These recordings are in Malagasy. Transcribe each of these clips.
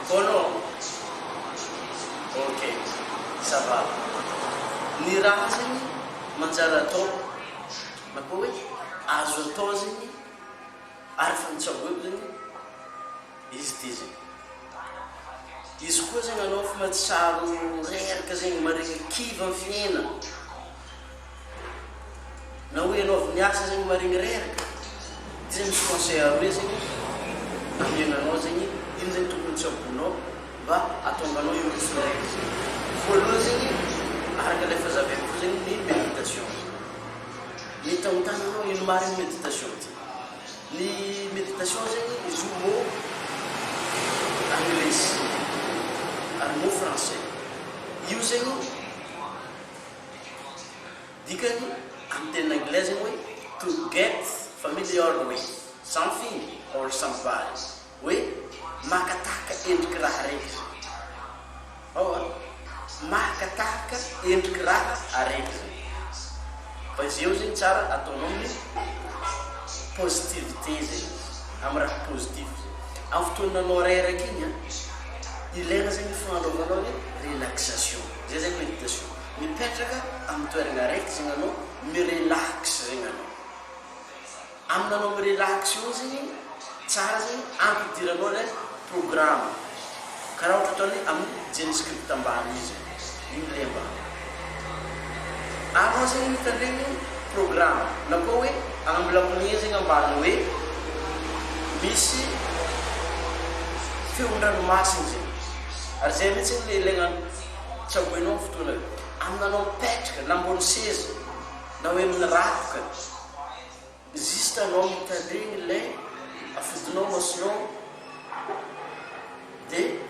Akao anao? Ok, ça va. Ny raha zegny manjary atao na koa hoe azo atao zegny ary efa notsaboiko zegny izy ity zegny. Izy koa zegny anao efa mahatsiaro reraka zegny, maregny kivy amin'ny fiainana. Na hoe ianao avy niasa zegny maregny reraka, ty zegny misy conseil aroe zegny amena anao zegny, ino zegny tokony tsaboinao mba hahatonga anao hiroso ndraiky zegny. Voalohany zegny araka ilay efa zavaiko teo zegny ny méditation. Mety hanontany anao ino marigny méditation ty. Ny méditation zegny izy io mot anglisy ary mot français. Io zegny. Dikany amin'ny teny anglais zegny hoe to get familiar with something or somebody, hoe maka tahaka endriky raha araiky zegny. Ao a, maka tahaka endriky raha araiky zegny. Fa izy eo zegny tsara ataonao amin'ny positivité zegny izy, amin'ny raha positif zegny. Amin'ny fotoananao reraka igny a, ilaina zegny ny fagnanaovanao ny relaxation. Zay zegny méditation. Mipetraka amin'ny toeragna araiky zegny anao, mi-relax zegny anao. Aminanao mi-relax io zegny, tsara zegny ampidiranao ilay programme. Karaha ohatra ataony amin'ny jery script ambany io zegny, iny ilay ambany. Anao zegny mitandregny programme na koa hoe agnambo lakonia zegny ambany hoe misy feon-dranomasina zegny. Ary zay mihitsy le ilaigna tsaboinao amin'ny fotoana io. Aminanao mipetraka na ambony seza na hoe amin'ny rakoka, juste anao mitandregny ilay afodinao masonao dia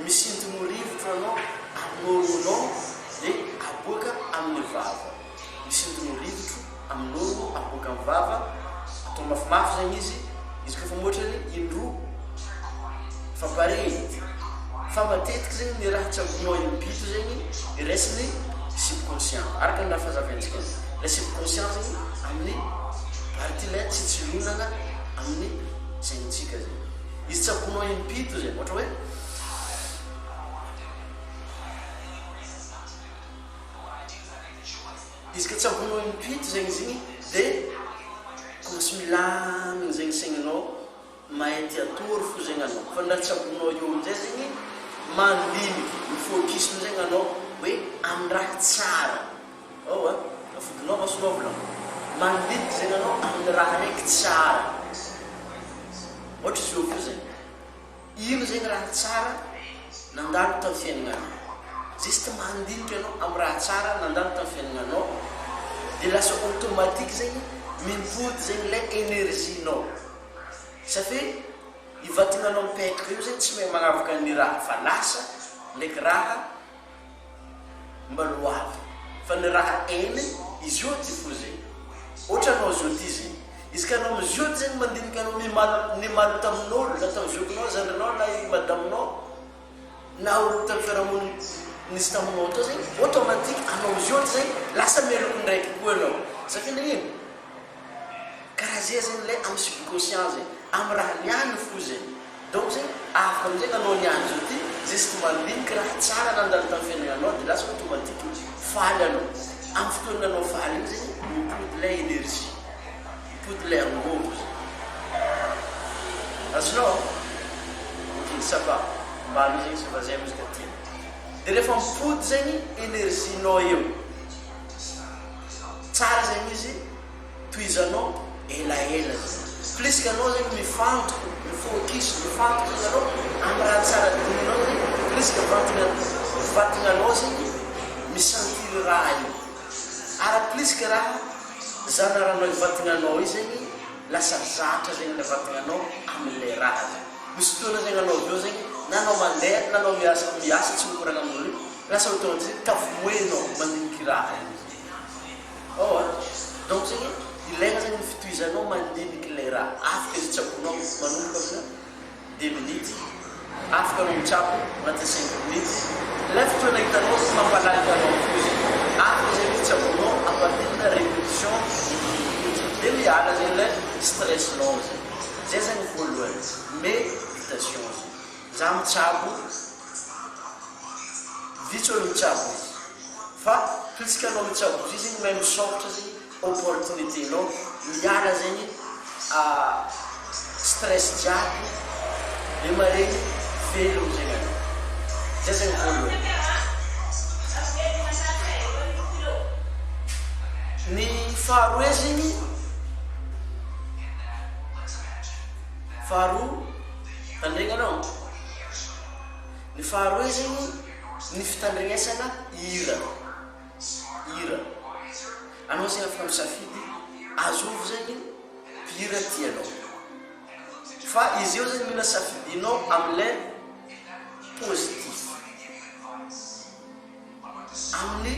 misintogno rivotro anao amin'ny orognonao dia aboaka amin'ny vava. Misintogno rivotro amin'ny orogno aboaka amin'ny vava, atao mafimafy zegny izy, izy koa efa mihoatra ny indroa fa pare edy. Fa matetiky zegny ny raha tsaboinao im-pito zegny raisin'ny subconscient, araka ny raha fazavaintsika azy. Ilay subconscient zegny amin'ny partie ilay tsitsilonana amin'ny saintsika zegny. Izy tsaboinao im-pito zegny, ohatra hoe. Izy ka tsaboinao im-pito zegny izy igny de commence milamigny zegny saigninao, mahay tia atoro fo zegny anao, fa ny raha tsaboinao eo amizay zegny mandiniky, mi-focus amizay zegny anao hoe amin'ny raha tsara, ao a, afodinao masonao volagno, mandiniky zegny anao amin'ny raha raiky tsara, ohatra izy io fo zegny. Ino zegny raha tsara nandalo tam fiaignananao? Juste mandinika anao am raha tsara nandalo tam fiaignananao de lasa automatique zegny mimpody zegny lay energie nao. Ça fait i vatagnanao mipetraka io zegny tsy mahay magnavaka ny raha fa lasa ndraiky raha Mba no avy fa ny raha eny izy io ty fo zegny ohatra anao zao ty zegny izy ka anao amizio ty zegny mandinika anao mimaly nimaly tamin'olo na tamin'ny zokinao zandrinao na i madaminao na olo tamin'ny fiarahamonina nisy taminao tao zegny automatique anao amizio ty zegny lasa meloko ndraiky koa anao satria nagnino Karaha zay zegny le am subconscient zegny, am raha niany fo zegny. Donc zegny afaka amizay anao niany zao ty juste mandiniky raha tsara nandalo tam fiainagnanao de lasa automatique faly anao. Am fotoana anao faly igny zegny mipody lay energie, mipody lay angovo zegny. Azonao? Ok ça va, mbano zegny ça va zay mozika ty. De refa mipody zegny energie nao eo, tsara zegny izy. Tohizanao elaela zay. Plus que anao zegny mifantoko, mi-focus, mifantoko zegny anao am raha tsara dinihinao zegny, plus que vantagna vatagnanao zegny mi-sentir raha io. Ary plus que raha zanaranao vatagnanao io zegny lasa zatra zegny le vatagnanao amle raha zegny. Misy fotoana zegny anao avy eo zegny na anao mandeha na anao miasa miasa tsy mikoragna amin'olo io, lasa automatique tafomoenao mandiniky raha io. Ao a! Donc zegny ilaina zegny ny fitohizanao mandiniky ilay raha. Afaka izy tsaboinao manomboka amina deux minutes, afaka anao mitsabo anatin'ny cinq minutes, ilay fotoana hitanao zegny mampalalaka anao koa zegny. Afaka zegny izy tsaboinao à partir na répétition minutes dia miala zegny ilay stress-nao zegny. Zay zegny voalohany, méditation zegny. Za mitsabo, vitsy olo mitsabo izy fa plus que anao mitsabo izy zegny mahay misôkatra zegny opportunité nao miala zegny stress jiaby de maregny velogno zegny anao, zay zegny voalohany. Ny faharoe zegny, faharoa tandregny anao, ny faharoe zegny ny fitandregnesana hira, hira, anao zegny afaka misafidy azovy zegny mpihira tianao, fa izy eo zegny mila safidinao amle positif. Amin'ny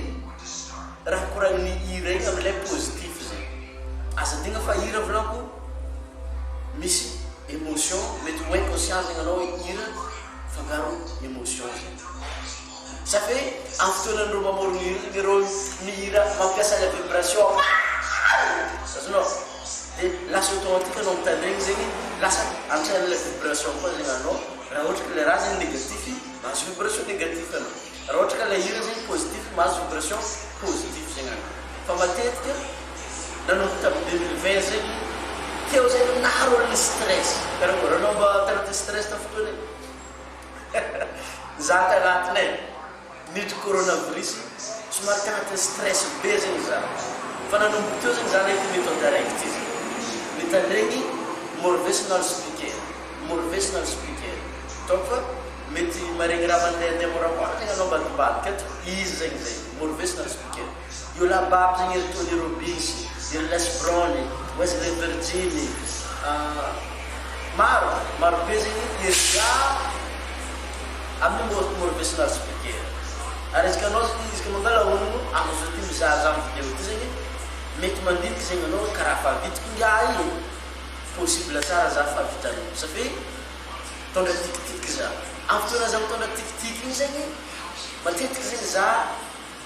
raha koragnin'ny hira igny amilay positif zay. Aza adigna fa hira volaniko misy émotion mety ho inconscient zegny anao hoe hira fangaro émotion zegny. Ça fait amin'ny fotoanan'ireo mamorogno hira zegny ireo mihira mampiasa la vibration azonao? De lasa automatique anao mitandregny zegny lasa ampiasain'ilay vibration koa zegny anao raha ohatra ka le raha zegny négatif mahazo vibration négatif anao. Raha ohatra ka ilay hira zegny positif mahazo vibration positif zegny anao. Fa matetika nanomboka tamin'ny 2020 zegny teo zegny naro ny stress. Karakory anao mba tanatin'ny stress tamin'ny fotoana iny? Za tagnatiny e, niditry coronavirus somary tagnatin'ny stress be zegny za. Fa nanomboka teo zegny za nahita méthode araiky ty zegny. Mitandregny motivational speaker, motivational speaker. Ataoko fa Mety maregny raha mandehandeha moramora zegny anao ambadimbadika ato, izy zegny zay, motivational speaker. Io lababy zegny ery Tony Robbins, ery Les Brown, Wesley Virgin, maro, maro be zegny ery amin'ny motivational speaker. Ary izy ka anao zegny, izy ka mangala ologno amin'izao ty mizahazaha amin'ny video ty zegny, mety mandiniky zegny anao hoe karaha fa vitako ingahy e, possible tsara za fa vitanao, ça fait. Mitondra tiktik za. Amin'ny fotoana za mitondra tiktik iny zegny, matetiky zegny za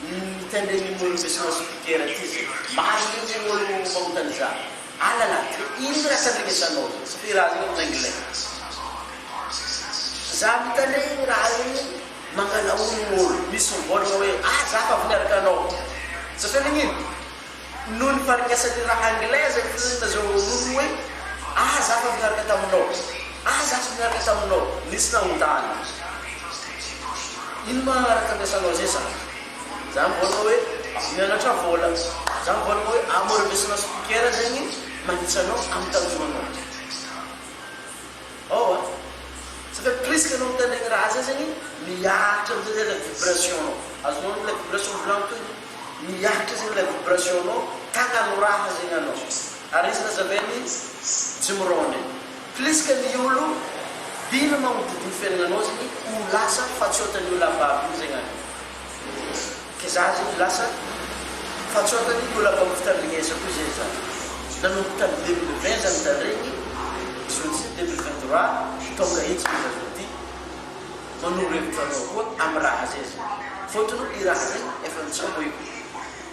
mitendregny motivational speaker ty zegny. Maro zegny zegny olo magnotany za, alala de ino raha tandrignesanao zegny, satria raha zegny amin'ny anglais. Za mitandregny raha igny mangala onogno olo, misy mivôlagna hoe ah za fa avy niaraka anao. Satria nagnino? Noho ny faharingasan'ny raha anglais zegny fotsiny nazahoan'olo hoe ah za fa avy niaraka taminao, ah za fa niaraka taminao, nisy nanontany ino ma raha tandresanao zay za? Za mivôlagna hoe avy mianatra vôla, za mivôlagna hoe ah motivational speaker zegny magnitsy anao amin'ny tanjonanao. Ao a! Ça fait plus que anao mitandregny raha zay zegny miaritra amizay zay la vibration-nao. Azonao la vibration volaniko igny? Miaritra zegny la vibration-nao, tagnano raha zegny anao. Ary izy nazavainy Jim Rohn igny. Plus que ny olo dimy magnodidiny fiaignananao zegny ho lasa fatsiôtan'io olo ababo io zegny anao. Ke za zegny lasa fatsiôtan'io olo ababo fitandrignesako io zegny za. Nanomboka tamin'ny 2020 za nitandregny, zao ty 2023 tonga eto zegny za zao ty. Manoro hevitra anao koa amy raha zay za. Fôtony i raha zay efa nitsaboiko.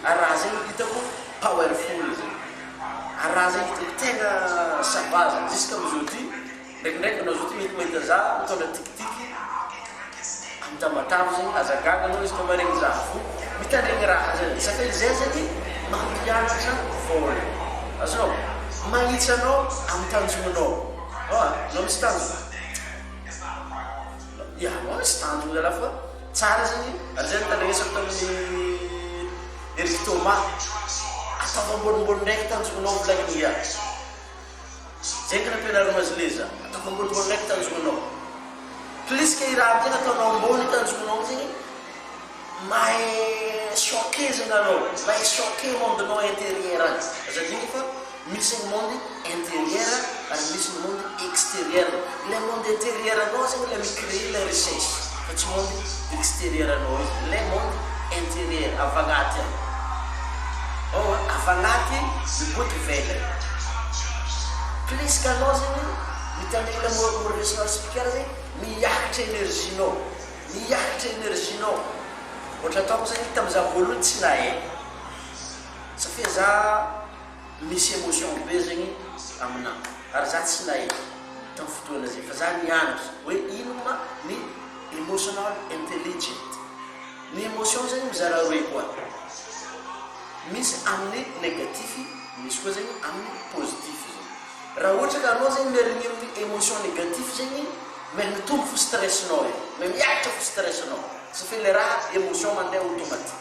Ary raha zay hitako powerful zay. Ary raha zay hitako tegna ça va zany. Jusqu'à amizao ty, ndraikindraiky anao zao ty mety mahita za mitondra tikitiky amy Tamatave zegny, aza gaga anao izy ka maregny za fo mitandregny raha zay. Ça fait zay zegny mampianatra vôla. Azonao? Magnitsy anao amy tanjognonao. Oa, anao misy tanjogno? Ya, misy tanjogno zalahy fa tsara zegny, ary zay nitandregnesako tamin'ny Eric Thomas, ataovy ambonimbony ndraiky tanjognonao volagniny ngiahy. Zegny ka nampianarigno azy leza, ataovy ambonimbony ndraiky tanjognonao. Plus que i raha amizay nataonao ambony tanjognonao zegny, mahay choquer zegny anao, mahay choquer monde-nao intérieur agny. Aza adino fa Misy ny monde intérieur ary misy ny monde extérieur. Ilay monde intérieur anao zegny ilay mi-créer ilay richesse fa tsy monde extérieur anao izy. Ilay monde intérieur avy agnaty any. Ao a, avy agnaty miboaka ivelany. Plus que anao zegny mitandregny ilay motivational speaker zegny miakatra énergie-nao, miakatra énergie-nao. Ohatra ataoko zegny tamin'izaho voalohany tsy nahay. Satria za misy emotion be zegny aminah ary za tsy nahay tam fotoana zay fa za nianatra hoe ino ma. mamorona ny emotional intelligent. Ny emotion zegny mizara roe koa, misy amin'ny negatif, misy koa zegny amin'ny positif zegny. Raha ohatra ka anao zegny mialigny amin'ny emotion negatif zegny, miha mitombo fo stress-nao e, miha miakatra fo stress-nao, satria le raha emotion mandeha automatique.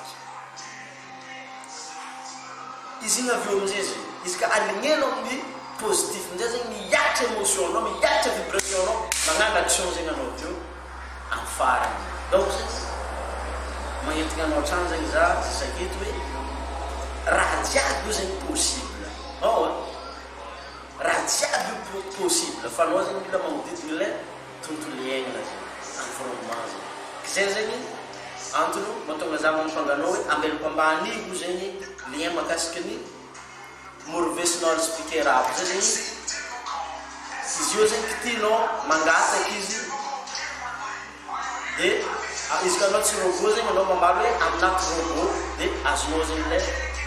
Izy igny avy eo amizay zegny, izy ka alignenao amin'ny positif amizay zegny miakatra emotion nao, miakatra vibration nao, magnano action zegny anao avy eo amin'ny farany. Donc zegny magnentigna anao hatrany zegny za isaketo hoe raha jiaby io zegny possible, ao a, raha jiaby io possible fa anao zegny mila magnodidina ilay tontolo iainana zegny, environnement zegny. Zay zegny antony mahatonga za mampanga anao hoe ambelako ambany io zegny lien mahakasika ny motivational speaker aby zay zegny, izy io zegny kitihinao mangataka izy de izy ka anao tsy robot zegny anao mamaly hoe I'm not robot de azonao zegny le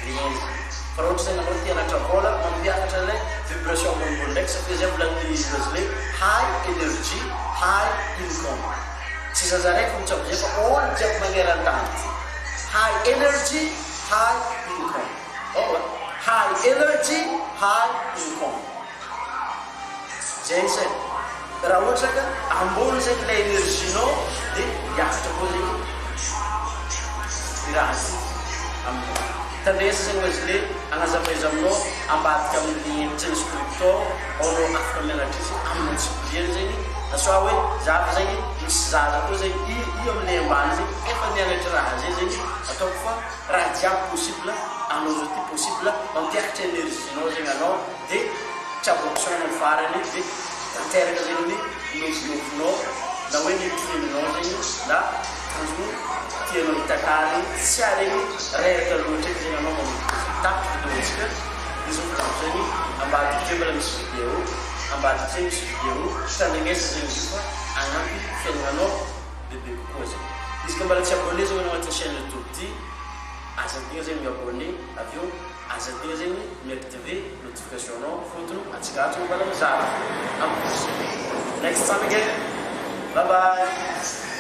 lien zegny. Fa raha ohatra zegny anao te hanatra vôla mampiakatra le vibration ambonimbony ndraiky satria zay volanin'i Wesley high energy high income. Tsy zaza raiky no mitsabo zay fa olo jiaby magneran-tany ty. High energy high income. Ao a! High energy high income. Zay zay. Raha ohatra ka ambony zegny ilay energie-nao dia hiakatra koa zegny i raha ty aminao. Tandresa zegny Wesley hagnazava izy aminao ambadika amin'ny James Crypto ao anao afaka mianatra izy amin'ny antsipiriany zegny na soit hoe za fa zegny misy zaza koa zegny i io aminay ambany zegny efa nianatra raha zay zegny ataoko fa raha jiaby possible anao zao ty possible mampiakatra energie-nao zegny anao de tsy aboakisaona ny farany de tanteraka zegny ny nofinofinao na hoe ny dream-nao zegny na tanjogno tianao hitakarigny tsy aregny reraka loatra eky zegny anao manomboka zegny tapitra video antsika izy mivolagno zegny ambadika eo mbola misy video ambadika zay misy video tandrignesa zegny izy io fa agnampy fiaignanao bebe kokoa zegny izy ka mbola tsy abonné zegny anao agnatin'ny chaîne youtube ty aza adigna zegny mi-abonné avy eo Aza adino zegny mi activer notification nao fotony atsika ato mbola mizara am next time again bye bye.